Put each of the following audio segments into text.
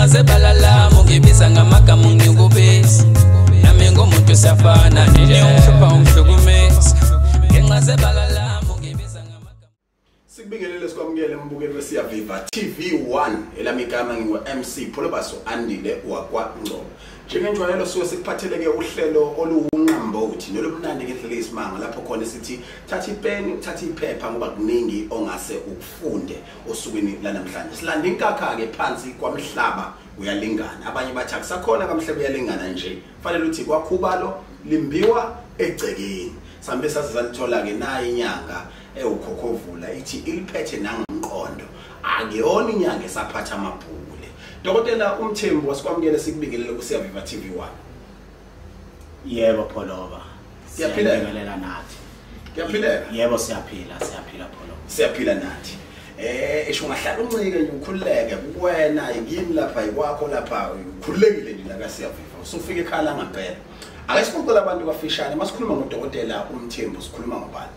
Ngenxa zebala lami ungibiza ngamagama ungikubisa. Nami ngumuntu siyafana nje ungihlupha ungihlukumeza. Ngenxa zebala lami ungibiza ngamagama. Sikubingelele sikwamukele mbukeli weSiyaviva TV1 elami igama ngingu MC Pholobaso Andile wakwa Ngcobo. Njengenjwayelo suke sikuphatheleke uhlelo oluwunqambothi nolumnandi ngendlela eyisimanga lapho khona sithi thatha ipeni uthatha iphepha ngoba kuningi ongase ukufunde osukwini lanamhlanje. Silanda inkakha ke phansi kwamhlaba uyalingana. Abanye bathi akusakhona kamhlaba uyalingana nje. Fanele uthi kwakhubalo limbiwa egcekeni. Sambe sazalithola ke nayi inyanga ewukhokhovula ithi iliphethe nangomqondo. Akuyona inyanga esaphatha amabhuku. Dokotela uMthembu wasikwamukele sikubingelele kuSiyaviva TV1. Yebo Pholoba. Siyaphila nathi. Kuyaphileka? Yebo siyaphila, siyaphila Pholoba. Siyaphila nathi. Esho ungahlala uncike nje ukhululeke kuwena yimi lapha ikwakho lapha ukhululekile nje la kaSiyaviva. Usufika ekhaya ngempela. Ake sixoxele abantu kafishane masikhuluma ngodokotela uMthembu sikhuluma ngobani?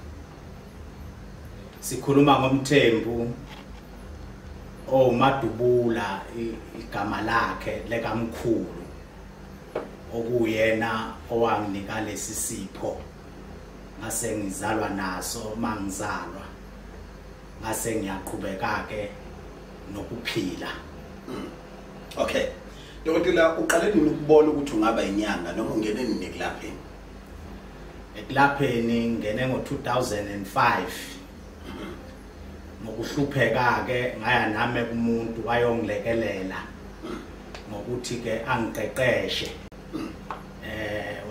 Sikhuluma ngoMthembu oMadubula igama lakhe lekamkhulu okuyena owanginika lesi sipho ngase ngizalwa naso mangizalwa ngase ngiyaqhubeka ke nokuphila. Okay. Dokotela uqale nini ukubona ukuthi ungaba inyanga noma ungene nini ekulapheni? Ekulapheni ngene ngo2005. Ngokuhlupheka ke ngaya nami kumuntu wayongilekelela ngokuthi ke angiqeqeshe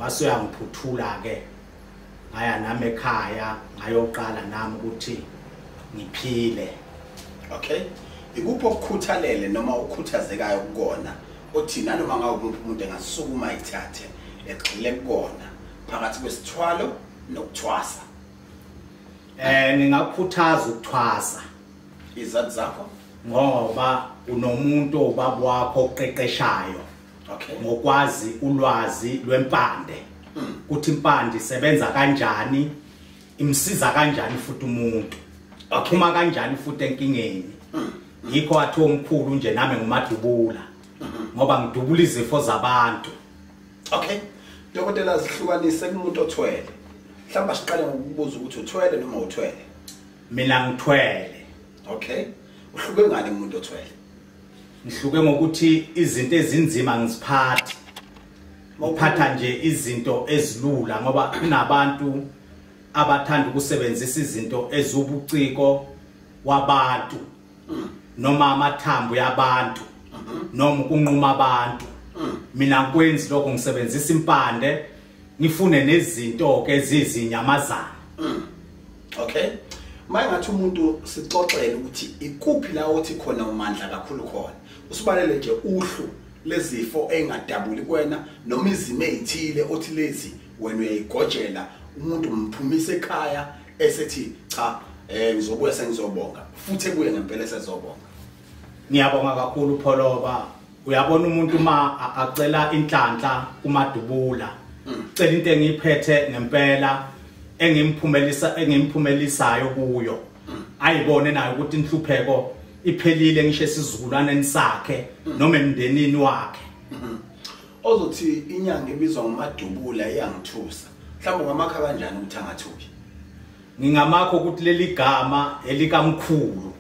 wase uyangiphuthula ke ngaya nami ekhaya ngayoqala nami ukuthi ngiphile. Okay. Ikuphi okukhuthalele noma ukukhuthazekayo kukona othi nanoma ngabe umuntu engasukuma ithathe egxile kukona phakathi kwesithwalo nokuthwasa? Ngingakhuthaza ukuthwasa. Izathu zakho? Ngoba unomuntu ubaba wakho oqeqeshayo. Okay. Ngokwazi ulwazi lwempande. Ukuthi impande isebenza kanjani, imsiza kanjani futhi umuntu. Aphuma kanjani futhi enkingeni. Yikho athi omkhulu nje nami nguMadubula. Ngoba ngidubula izifo zabantu. Okay. Dokotela zihlukanise kumuntu othwele. Mhlawumbe siqale ngokubuza ukuthi uthwele noma uthwele. Mina ngithwele. Okay. Uhluke ngani umuntu othwele? Ngihluke ngokuthi izinto ezinzima ngiziphathi. Ngiphatha nje izinto ezilula ngoba kunabantu abathanda ukusebenzisa izinto ezibuciko wabantu noma amathambo yabantu noma ukunquma abantu. Mina ngikwenzi lokho, ngisebenzisa impande ngifune nezinto ke ezizinyamazana. Okay. Maye ngathi umuntu sixoxele ukuthi ikuphi la othi khona umandla kakhulu khona. Usibalele nje uhlu lezifo engadabuli kuwena noma izimo ezithile othi lezi wena uyayigojela umuntu umphumise ekhaya esethi cha ngizobuya sengizobonga futhi ebuye ngempela esezobonga. Ngiyabonga kakhulu Pholoba. Uyabona umuntu uma acela inhlanhla kuMadubula, cela into engiyiphethe ngempela engimphumelisayo kuyo ayibone nayo ukuthi inhlupheko iphelile ngisho esizukulwaneni sakhe noma emndenini wakhe. Ozothi inyanga ebizwa ngoMadubula iyangithusa. Mhlawumbe ungamakha kanjani ukuthi angathuki? Ngingamakho ukuthi leli gama elikamkhulu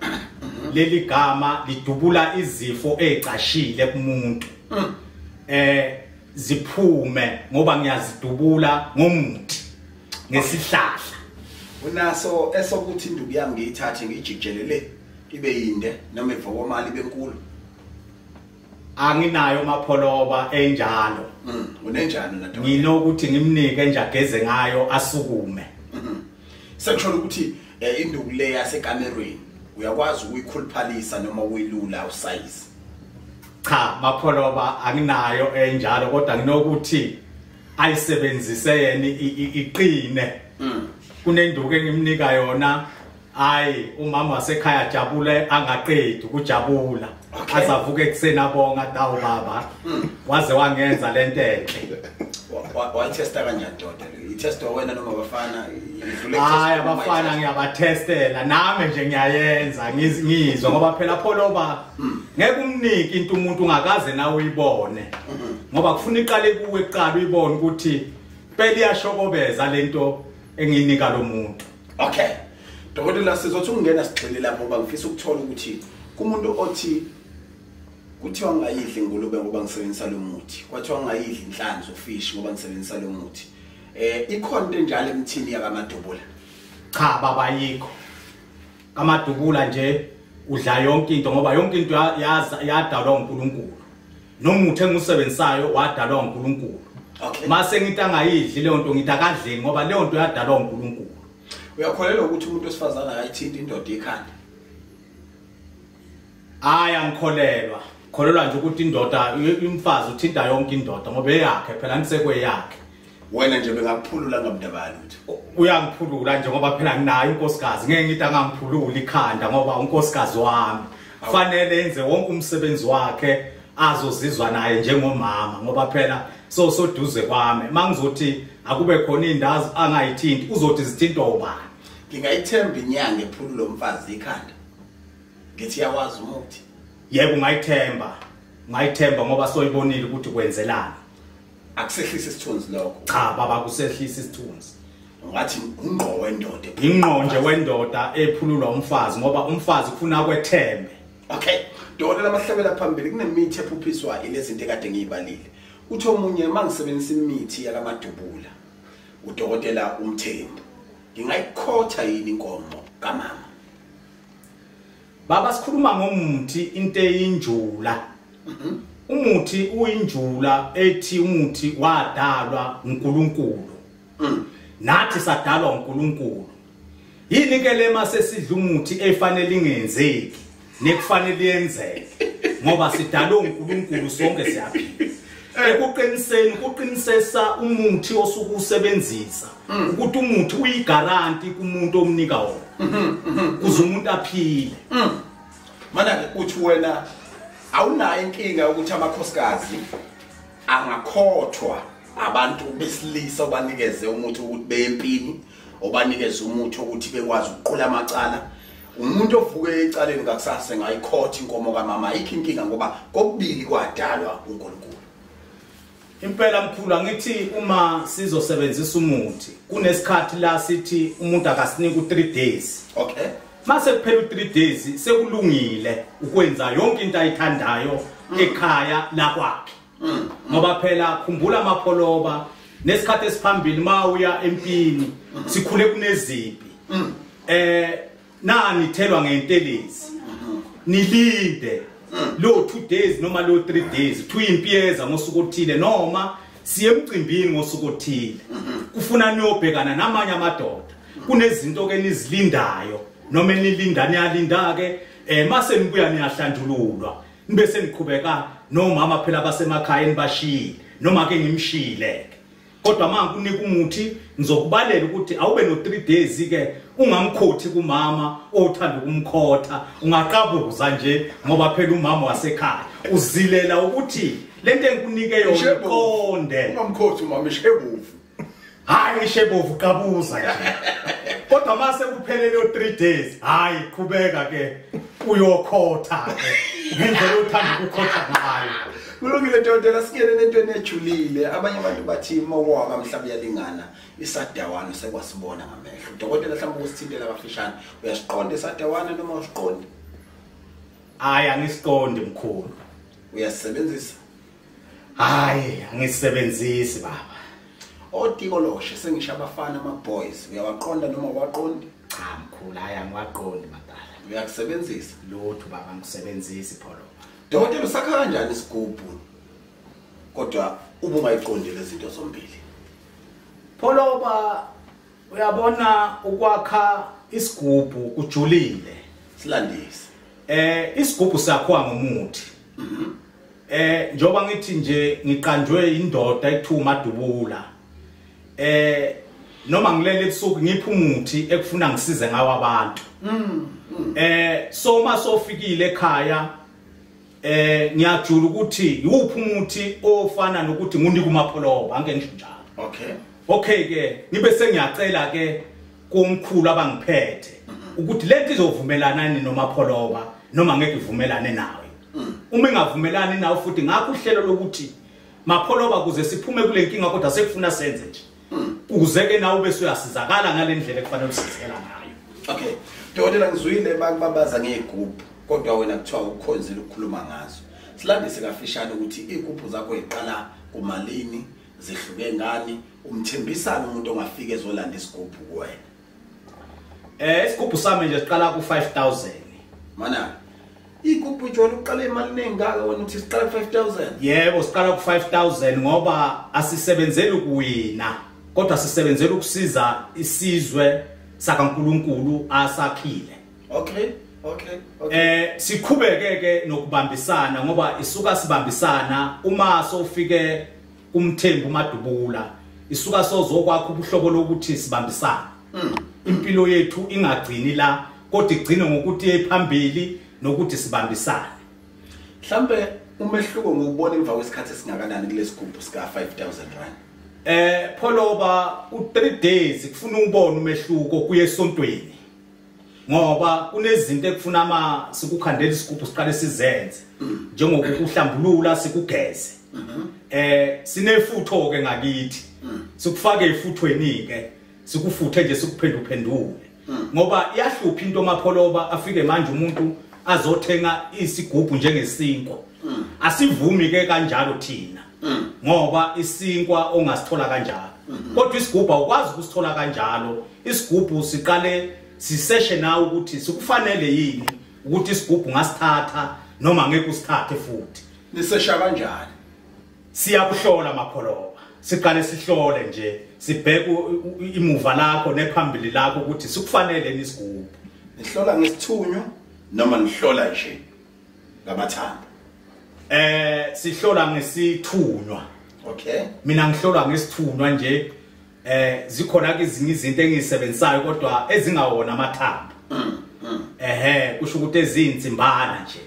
leli gama lidubula izifo ezicashile kumuntu ziphume ngoba ngiyazidubula ngomuthi ngesihlahla. Unaso esokuthi induku yami ngiyithathe ngiyijikelele ibe yinde noma ivokomali ibe nkulu? Anginayo Mapholoba enjalo. Unenjani na dokotela? Nginokuthi ngimnike nje ageze ngayo asukume. Sekusho ukuthi induku le yasekamerweni uyakwazi ukuyikhuluphalisa noma ukuyilula usize? Cha Mapholoba anginayo enjalo kodwa nginokuthi ayisebenzise yena iqine. Kunenduku engimnika yona hayi umama wasekhaya ajabule angaqedi ukujabula. Azavuke ekuseni abonga dawu baba waze wangenza lento enhle. Wayitesta kanjani doda le? Itestwa wena noma abafana? Idlule? Hayi, abafana ngiyabatestela nami nje, ngiyayenza ngizwe, ngoba phela Pholoba ngeke umnike into umuntu ungakaze nawe uyibone, ngoba kufuna iqale kuwe kuqala uyibone ukuthi phela iyashokobeza lento engiyinika lo muntu. Okay. Dokotela, sizothi ungena sigxile lapho ngoba ngifisa ukuthola ukuthi kumuntu othi kuthiwa ngayidli ingulube ngoba ngisebenzisa lo muthi, kwathiwa ngayidli inhlanzi, ufish, ngoba ngisebenzisa lo muthi, ikhona into enjalo emthini yakaMadubula? Cha baba, yikho kaMadubula nje udla yonke into, ngoba yonke into yadalwa uNkulunkulu, nomuthi engiwusebenzisayo wadalwa uNkulunkulu. Mase ngithi angayidli leyo nto, ngithi akadleni, ngoba leyo nto yadalwa uNkulunkulu. Uyakholelwa ukuthi umuntu wesifazane akayithinti indoda ikhanda? Hayi, angikholelwa. Kholelwa nje ukuthi indoda, umfazi uthinta yonke indoda ngoba eyakhe phela, nisekweyakhe. Wena nje bengakuphulula ngamndaba lutho? Uyangiphulula nje ngoba phela nginayo inkosikazi, ngeke ngithi angangiphululi ikhanda ngoba unkosikazi wami kufanele enze wonke umsebenzi wakhe azozizwa naye njengomama, ngoba phela so soduze kwami. Mangizothi akube khona indawo angayithinti, uzothi zithintwa ubani? Ngingayithemba inyanga ephulula umfazi ikhanda ngithi yawazi umuthi? Yebo, ungayithemba, ungayithemba ngoba soyibonile ukuthi kwenzelani. Akusehlisa isithunzi lokho? Cha baba, kusehlisa isithunzi. Ungathi ungqo wendoda? Ingqo nje wendoda ephululwa umfazi, ngoba umfazi kufuna kwethembe. Okay. Dokotela, amahlebela phambili kunemithi ephuphiswa ilezinto ekade ngiyibalile. Uthi omunye, mangisebenzisa imithi yakaMadubula, udokotela uMthembu, ngingayikhotha yini inkomo kamama? Baba, sikhuluma ngomuthi into eyinjula. Umuthi uyinjula ethi umuthi wadalwa uNkulunkulu. Nathi sadalwa uNkulunkulu. Yini ke le mase sidla umuthi efanele ingenzeki nekufanele yenzeke, ngoba sidalwe uNkulunkulu, sonke siyaphila. Ekuqiniseni kuqinisesa umuthi osuke usebenzisa ukuthi umuthi uyigaranti kumuntu omnika wona kuze umuntu aphile. Mana ke uthi wena awunayo inkinga ukuthi amakhosikazi angakhothwa abantu besilisa obanikeze umuthi ukuthi beyempini, obanikeze umuthi ukuthi bekwazi ukuqula amacala? Umuntu ovuke ecaleni ngakusasa ngayikhotha inkomo kamama, ayikho inkinga ngoba kokubili kwadalwa uNkulunkulu? Impela mkhulu, angithi uma sizosebenzisa umuthi kunesikhathi la sithi umuntu akasinike u3 days. Mase kuphela u3 days sekulungile ukwenza yonke into ayithandayo ekhaya la kwakhe. Ngoba phela khumbula Mapholoba, nesikhathi esiphambili mawuya empini sikhule kunezimpi. Nani thelwa ngentelezi. Nilinde lo 2 days noma lo 3 days, tuyimpi yeza ngosuku othile noma siye emcimbini ngosuku othile. Kufuna niyobhekana namanye amadoda. Kunezinto ke nizilindayo noma enilinda niyalinda ke, mase nibuya niyahlanjululwa. Nibe seniqhubeka nomama phela basemakhaya enibashiyile noma ke ngimshiyile ke. Kodwa manje kunika umuthi ngizokubalela ukuthi awube no 3 days ke ungamkhothi kumama othanda ukumkhotha, ungaqabuza nje ngoba phela umama wasekhaya uzilela ukuthi lento engikunike yona iqonde. Ungamkhothi umama ishebovu. Hayi, ishebovu qabuza nje. Kodwa mase kuphele leyo 3 days, hayi qhubeka ke uyokhotha ke ngendlela othanda ukukhotha ngayo. Kulungile dokotela, singene nentweni ejulile. Abanye abantu bathi mawaka mhlawumbe uyalingana isadawana sekwasibona ngamehlo. Dokotela, mhlawumbe usithintela kafishane, uyasiqonda isadawana noma usiqondi? Hayi, angisiqondi mkhulu. Uyasebenzisa? Hayi, angisebenzisi baba. Otikoloshe, sengisho abafana, ama boys, uyawaqonda noma awaqondi? Cha mkhulu, hayi angiwaqondi madala. Uyakusebenzisa? Lutho baba, angisebenzisi Pholo. Dokotela, usakha kanjani isigubhu kodwa ubungayiqondi lezi zinto zombili? Pholoba, uyabona ukwakha isigubhu kujulile. Silandise. Isigubhu sakhiwa ngomuthi. Njoba ngithi nje ngiqanjwe indoda ekuthiwa uMadubula. Noma ngilele ebusuku ngipha umuthi ekufuna ngisize ngawo abantu. So uma sofikile ekhaya Ngiyajula ukuthi yiwuphi umuthi ofana nokuthi ngunike uMapholoba, angeke ngisho njalo. Okay. Okay ke ngibe sengiyacela ke komkhulu abangiphethe ukuthi lento izovumelana nini noMapholoba noma ngeke ivumelane nawe. Uma ingavumelani nawe futhi ngakho uhlelo lokuthi Mapholoba kuze siphume kule nkinga kodwa sekufuna senze nje. Ukuze ke nawe bese uyasizakala ngalendlela ekufanele usizakala ngayo. Okay. Dokotela, ngizwile bakubabaza ngezigubhu kodwa wena kuthiwa ukukhonzile ukukhuluma ngazo. Silandise kafishane ukuthi izigubhu zakho iqala kumalini, zihluke ngani, umthembisana umuntu ongafika ezolanda isigubhu kuwena? Isigubhu sami nje siqala ku 5000. Mana igubhu ijwayele ukuqala imali engaka, wena uthi siqala ku 5000? Yebo, siqala ku 5000 ngoba asisebenzeli ukuwina, kodwa sisebenzela ukusiza isizwe sakaNkuluNkulu asakhile. Okay. Okay. Okay. Siqhubeke ke nokubambisana ngoba isuka sibambisana uma sofike kumthembu uMadubula, isuka sozokwakho ubuhlobo lokuthi sibambisane. Impilo yethu ingagcini la kodwa igcine ngokuthi ephambili nokuthi sibambisane. Mhlambe umehluko ngubona emva kwesikhathi esingakanani kulesigubhu sika 5000 rand? Pholoba u3 days kufuna ubone umehluko kuye esontweni. Ngoba kunezinto ekufuna ama sikukhandela isigubhu siqale sizenze njengokuhlambulula sikugeze. Sinefutho ke ngakithi. Sikufake efuthweni ke sikufuthe nje sikuphenduphendule. Ngoba iyahlupha into Mapholoba afike manje umuntu azothenga isigubhu njengesinkwa. Asivumi ke kanjalo thina. Ngoba isinkwa ongasithola kanjalo. Kodwa isigubhu awukwazi ukusithola kanjalo. Isigubhu siqale siseshe nawe ukuthi sikufanele yini ukuthi isigubhu ngasithatha noma ngeke usithathe futhi. Nisesha kanjani? Siyakuhlola Mapholoba. Siqale sihlole nje sibheke imuva lakho nephambili lakho ukuthi sikufanele nisigubhu. Nihlola ngesithunywa noma nihlola nje ngamathambo? Sihlola ngesithunywa. Okay. Mina ngihlola ngesithunywa nje. Zikhona ke ezinye izinto engizisebenzisayo kodwa ezingawona amathambo. Kusho ukuthi ezinsimbana nje.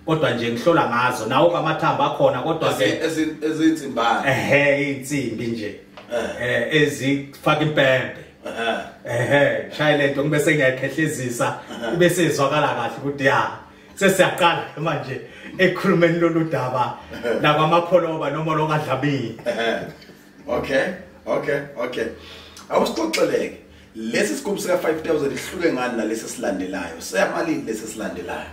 Kodwa nje ngihlola ngazo nawo amathambo akhona kodwa ke ezinsimbana. Insimbi nje. Ezifaka impempe. Shaya lento ngibe sengiyakhehlezisa bese izwakala kahle ukuthi ya sesiyaqala manje ekhulumeni lolu daba nakwaMapholoba noma lokaDlamini. Okay. Okay, okay. Awusixoxeleke. Lesi sigubhu sika 5000 ihluke ngani nalesi silandelayo? Seyamalini lesi silandelayo?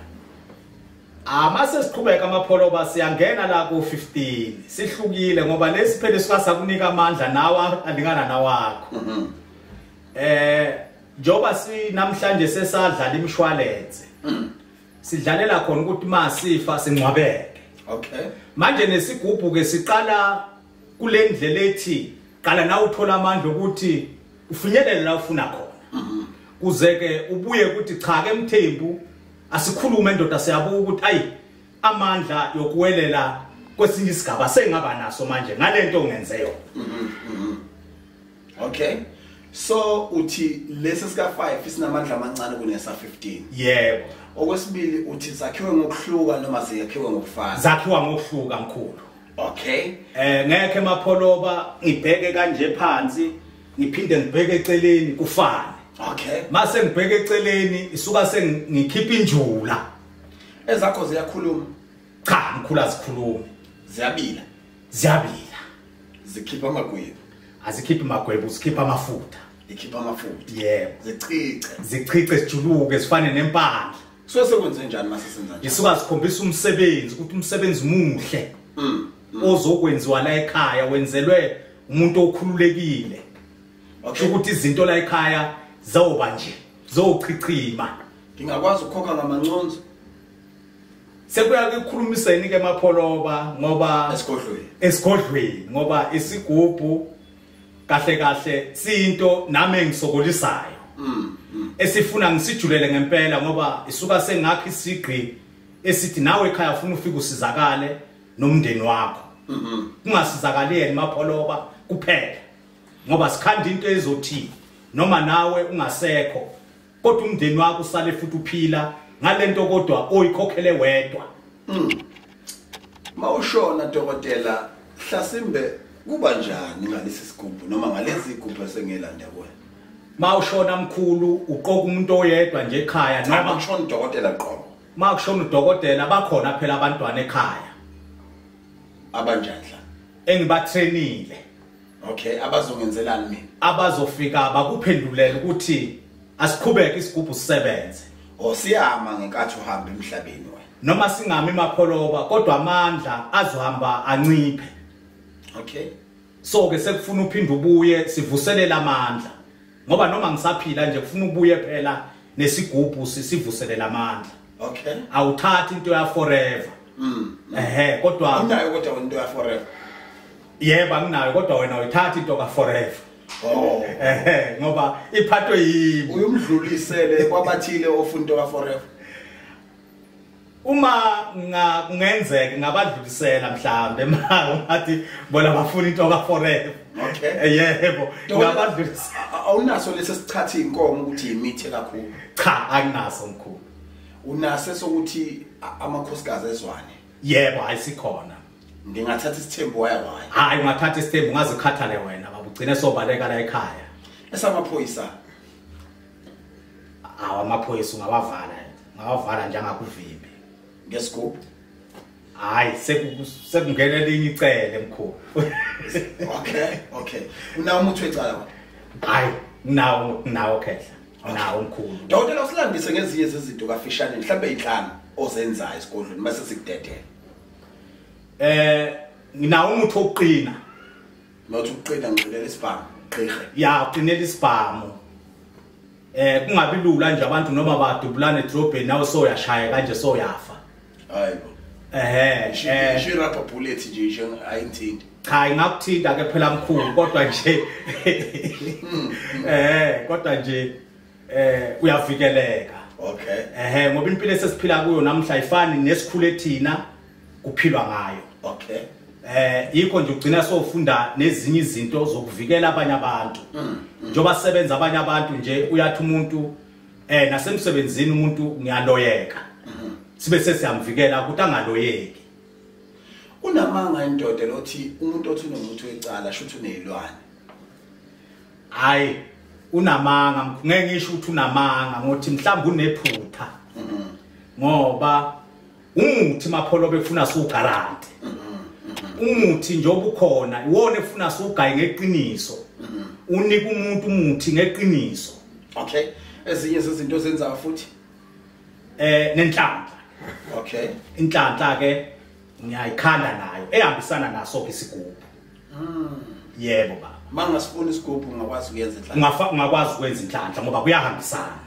Mase siqhubeka Mapholoba siyangena la ku 15. Sihlukile ngoba lesi phela sika sakunika amandla nawa alingana nawakho. Njoba si namhlanje sesadlala imshwalense. Sidlalela khona ukuthi masifa singcwabeke. Okay. Manje nesigubhu ke siqala kule ndlela ethi qala na uthola amandla ukuthi ufinyelele la ufuna khona. Kuze ke ubuye ukuthi cha ke Mthembu asikhulume ndoda siyabuka ukuthi ayi amandla yokuwelela kwesinye isigaba sengaba naso manje ngalento ongenze yona. Okay. So uthi lesi sika 5 sinamandla amancane kunesa 15. Yebo. Okwesibili uthi zakhiwe ngokuhluka noma ziyakhiwe ngokufana? Zakhiwa ngokuhluka mkhulu. Okay. Ngeke Mapholoba ngibheke kanje phansi ngiphinde ngibheke eceleni kufane. Okay. Mase ngibheke eceleni isuka sengikhipha injula. Ezakho ziyakhuluma? Cha, mkhulu azikhulumi. Ziyabila. Ziyabila. Zikhipha amagwebu. Azikhiphi magwebu, zikhipha amafutha. Ikhipha amafutha. Yebo. Zichiche. Zichiche sijuluke sifane nempandla. So sekwenze njani mase senza njani? Isuka sikhombisa umsebenzi ukuthi umsebenzi muhle. Ozokwenziwa la ekhaya wenzelwe umuntu okhululekile. Okay. Ukuthi izinto la ekhaya zoba nje, zochichima. Ngingakwazi ukukhokha ngamanconzo? Sekuya kukhulumiseni ke Mapholoba ngoba esigodlweni. Esigodlweni ngoba isigubhu kahle kahle sinto nami engisokolisayo. Esifuna ngisijulele ngempela ngoba isuka sengakho isigqi esithi nawe ekhaya ufuna ufike usizakale nomndeni wakho. Kungasizakali yena Mapholoba kuphela ngoba sikhanda into ezothi noma nawe ungasekho kodwa umndeni wakho usale futhi uphila ngalento kodwa oyikhokhele wedwa. Mawushona dokotela, hlasimbe kuba njani ngalesi sigubhu noma ngalezi igubhu esengelanda kuwena? Mawushona mkhulu uqoka umuntu oyedwa nje ekhaya noma kushona udokotela qobo? Makushona udokotela bakhona phela abantwana ekhaya. Abanjani? Engibatrainile. Okay, abazongenzelani mina? Abazofika bakuphendulela ukuthi asiqhubeke isigubhu sisebenze. Osiyama ngenkathi uhamba emhlabeni wena. Noma singami mapholoba kodwa amandla azohamba anciphe. Okay. So ke sekufuna uphinde ubuye sivuselele amandla. Ngoba noma ngisaphila nje kufuna ubuye phela nesigubhu sisivuselele amandla. Okay. Awuthathi into ya forever. Ehhe kodwa unayo kodwa into ya forever. Yebo anginayo kodwa wena uyithatha into ka forever. Oh. Ehhe ngoba iphathwe yimi. Uyumdlulisele kwabathile ofuna into ka forever. Uma kungenzeka ngabadlulisela mhlambe ngathi bona bafuna into ka forever. Okay. Yebo ngabadlulisela. Awunaso lesi sichatha inkomo ukuthi imithe kakhulu? Cha anginaso mkhulu. Unaso sokuthi amakhosikazi ezwane? Yebo ayisikhona. Ngingathatha isithembu waya waya. Hayi ungathatha isithembu ungazikhathale wena baba ugcine sobaleka la ekhaya. Esamaphoyisa. Awu amaphoyisa ungawavala. Ungawavala nje angakuvimbi. Ngesigubhu. Hayi sekungena elinye icele mkhulu. Okay, okay. Unawo umuthi wecala wena? Hayi, nawo khehla. Nawo mkhulu. Dokotela usilandise ngezinye zezinto kafishane mhlawumbe inhlanu ozenzayo esigodlweni mase sikudedela. Nginawo umuthi wokuqina. Nothi uqina ngiqinela isibhamu, qhihe. Ya, uqinela isibhamu. Kungabi lula nje abantu noma badubulana edrobheni nawe soyashaya kanje soyafa. Hayibo. Nje rubber bullet nje ayinthinti. Cha ingakuthinta ke phela mkhulu kodwa nje kodwa nje uyavikeleka. Okay. Ngoba impilo esesiphila kuyo namhla ifani nesikhule thina kuphilwa ngayo. Okay. Yikho nje ugcina sofunda nezinye izinto zokuvikela abanye abantu. Njoba sebenza abanye abantu nje uyathi umuntu nasemsebenzini umuntu ngiyaloyeka. Sibe sesiyamvikela ukuthi angaloyeki. Unamanga indoda lothi umuntu othi unomuntu wecala shuthi unezilwane. Hayi unamanga ngeke ngisho ukuthi unamanga ngothi mhlawumbe unephutha. Ngoba umuthi mapholo befuna sugaranti. Umuthi nje obukhona iwona efuna sugaye ngeqiniso. Unika umuntu umuthi ngeqiniso. Okay. Ezinye zezinto ozenzayo futhi nenhlanhla. Okay. Inhlanhla ke ngiyayikhanda nayo ehambisana naso ke isigubhu. Yebo baba. Mangasifuna isigubhu ungakwazi ukuyenza inhlanhla. Ungakwazi ukwenza inhlanhla ngoba kuyahambisana.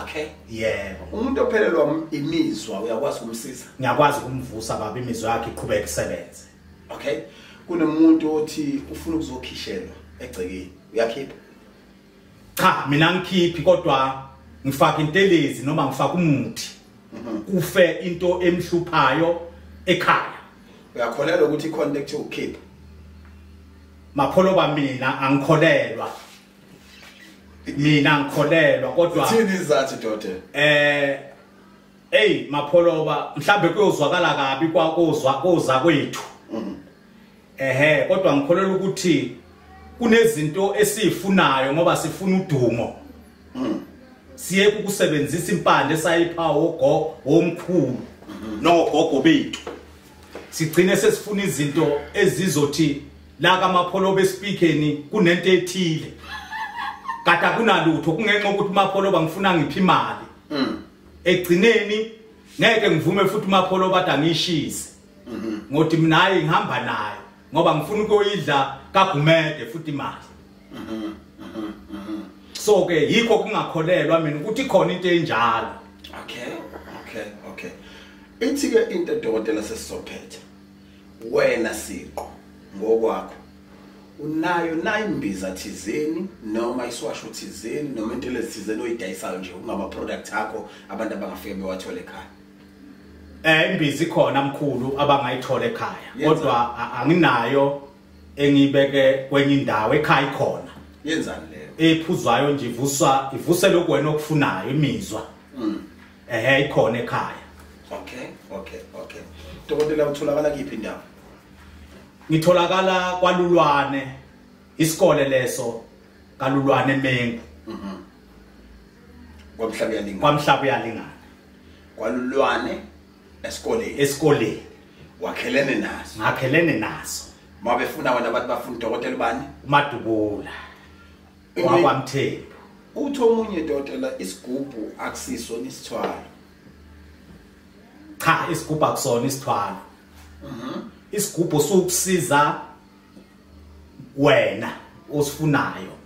Okay. Yebo. Umuntu ophelelwa imizwa uyakwazi ukumsiza? Ngiyakwazi ukumvusa baba imizwa yakhe iqhubeke isebenze. Okay. Kunomuntu othi ufuna ukuzokhishelwa egcekeni, uyakhipha? Cha, mina ngikhiphi kodwa ngifaka intelezi noma ngifaka umuthi. Kufe into emhluphayo ekhaya. Uyakholelwa ukuthi ikhona ekuthiwa ukukhipha? Mapholoba mina angikholelwa. Mina ngikholelwa kodwa thini izathu dode? Hey Mapholoba mhlambe kuyozwakala kabi kwakozwa koza kwethu. Kodwa ngikholelwa ukuthi kunezinto esizifunayo ngoba sifuna udumo. Siye ukusebenzisa impande esayipha ogogo omkhulu nogogo bethu. Sigcine sesifuna izinto ezizothi la kaMapholoba espeakeni kunento ethile. Kade akunalutho kungenxa ukuthi uMapholoba ngifuna ngiphi imali. Egcineni ngeke ngivume futhi uMapholoba athi angishise. Ngothi mina hayi ngihamba nayo ngoba ngifuna ukuyoyidla kaGumede futhi imali. So ke yikho kungakholelwa mina ukuthi ikhona into enjalo. Okay, okay, okay. Ithi ke into dokotela sesizophetha. Wena siqo ngokwakho unayo na imbiza thizeni noma iswasho thizeni noma into lezithizeni oyidayisayo nje kungama product akho abantu abangafike bewathole ekhaya? Imbiza ikhona mkhulu abangayithola ekhaya kodwa anginayo engibeke kwenye indawo ekhaya ikhona. Yenzani leyo? Ephuzwayo nje ivuswa ivuse lokho wena okufunayo imizwa. Ikhona ekhaya. Okay. Okay, okay. Dokotela, utholakala kiphi indawo? Ngitholakala kwaLulwane, isikole leso kaLulwane eMengu. KwaMhlabuyalingana. KwaMhlabuyalingana. KwaLulwane esikoleni. Esikoleni. Wakhelene naso. Ngakhelene naso. Mabefuna wena abantu bafuna udokotela bani? UMadubula. WakwaMthembu. Uthi omunye dokotela isigubhu akusiso isithwalo. Cha, isigubhu akusona isithwalo. Isigubhu sukusiza wena osifunayo.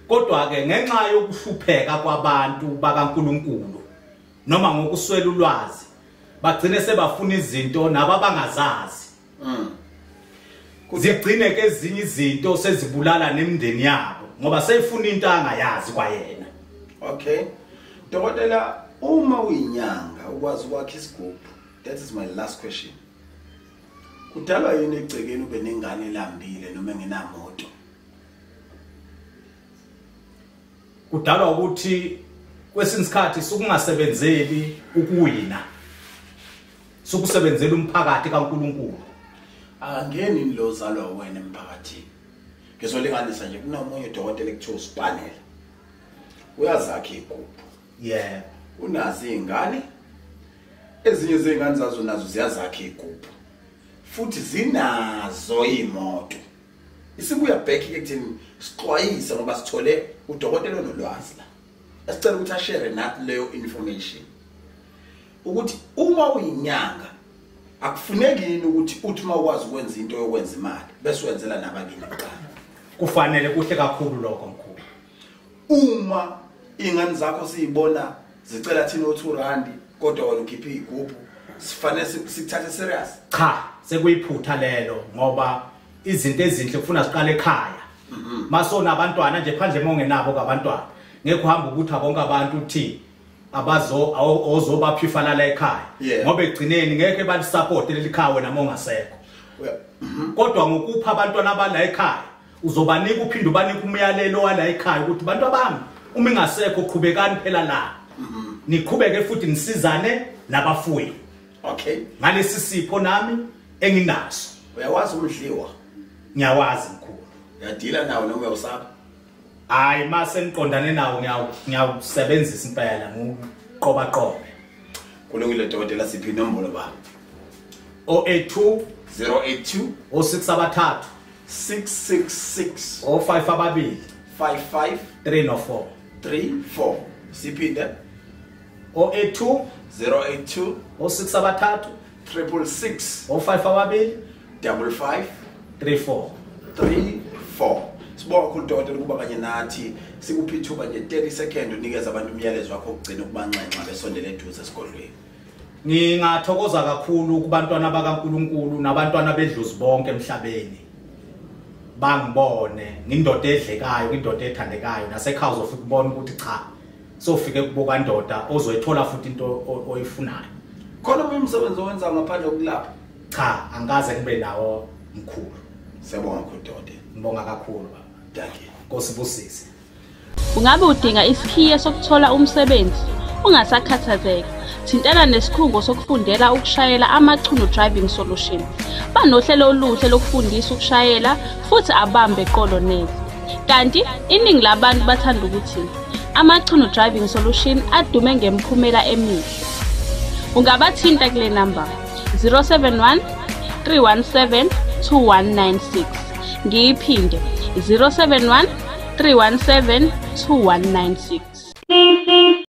Kodwa ke ngenxa yokuhlupheka kwabantu bakaNkuluNkulu noma ngokuswela ulwazi bagcine sebafuna izinto nabo abangazazi. Zigcine ke ezinye izinto sezibulala nemindeni yabo ngoba seyifuna into angayazi kwayena. Okay. Dokotela, uma uyinyanga ukwazi ukwakha isigubhu, that is my last question. Kudalwa yini egcekeni ube nengane elambile noma engenamoto? Kudalwa ukuthi kwesinye isikhathi sukungasebenzeli ukuwina, sukusebenzela umphakathi kaNkuluNkulu. Akangeni lo zalwa wena emphakathini. Ngizolinganisa nje, kunomunye udokotela ekuthiwa uSpanela. Uyazakha igubhu. Yebo. Unazo izingane, ezinye izingane zazo nazo ziyazakha igubhu. Futhi zinazo imoto. Isibuya back ke kuthini sixwayise ngoba sithole udokotela onolwazi la. Esicela ukuthi ashare nathi leyo information. Ukuthi uma uyinyanga akufuneki yini ukuthi uthi uma ukwazi ukwenza into yokwenza imali bese wenzela nabakini kuqala. Kufanele kuhle kakhulu lokho mkhulu. Uma ingane zakho siyibona zicela thina o2 rand kodwa wena ukhipha igubhu, sifanele sikuthathe serious? Cha, sekuyiphutha lelo ngoba izinto ezinhle kufuna siqale ekhaya. Masona abantwana nje phandle mongenabo kabantwana ngeke uhamba ukuthi bonke abantu uthi abazo ozobaphifa la ekhaya ngoba egcineni ngeke balisupport leli khaya wena mongasekho. Kodwa ngokupha abantwana abala ekhaya uzobanika uphinde ubanike umyalelo wala ekhaya ukuthi bantu abami uma ingasekho qhubekani phela la. Niqhubeke futhi nisizane nabafuyi. Okay. Ngalesi sipho nami enginaso. Uyawazi umdliwa? Ngiyawazi mkhulu. Uyadila nawo noma uyawusaba? Hayi, mase ngiqondane nawo ngiyawusebenzisa impela ngiqoba qobe. Kulungile dokotela, siphi inombolo ba? 082 082 06 666 05 55 304 34. Siphinde 082 082 06 666 05 55 34 34. Sibonga kakhulu dokotela ukuba kanye nathi. Sikuphi ithuba nje 30 seconds unikeza abantu umyalezo wakho ukugcina ukubanxenxa besondele eduze esigodlweni. Ngingathokoza kakhulu kubantwana bakaNkuluNkulu nabantwana bedlozi bonke emhlabeni. Bangibone ngindoda edlekayo, indoda ethandekayo nasekhaya uzofika ubona ukuthi cha sofike kubo kandoda ozoyithola futhi into oyifunayo. Khona umsebenzi owenza ngaphandle kokulapha? Cha, angikaze ngibe nawo mkhulu. Siyabonga kakhulu dokotela. Ngibonga kakhulu baba. Dankie. Nkosi busise. Ungabe udinga isikhiye sokuthola umsebenzi? Ungasakhathazeka. Thintana nesikhungo sokufundela ukushayela Amachuno Driving Solution. Banohlelo oluhle lokufundisa ukushayela futhi abambe eqolo neze. Kanti iningi labantu bathanda ukuthi Amachuno Driving Solution adume ngemiphumela emihle. Ungabathinta kule namba 071 317 2196. Ngiyiphinde 071 317 2196.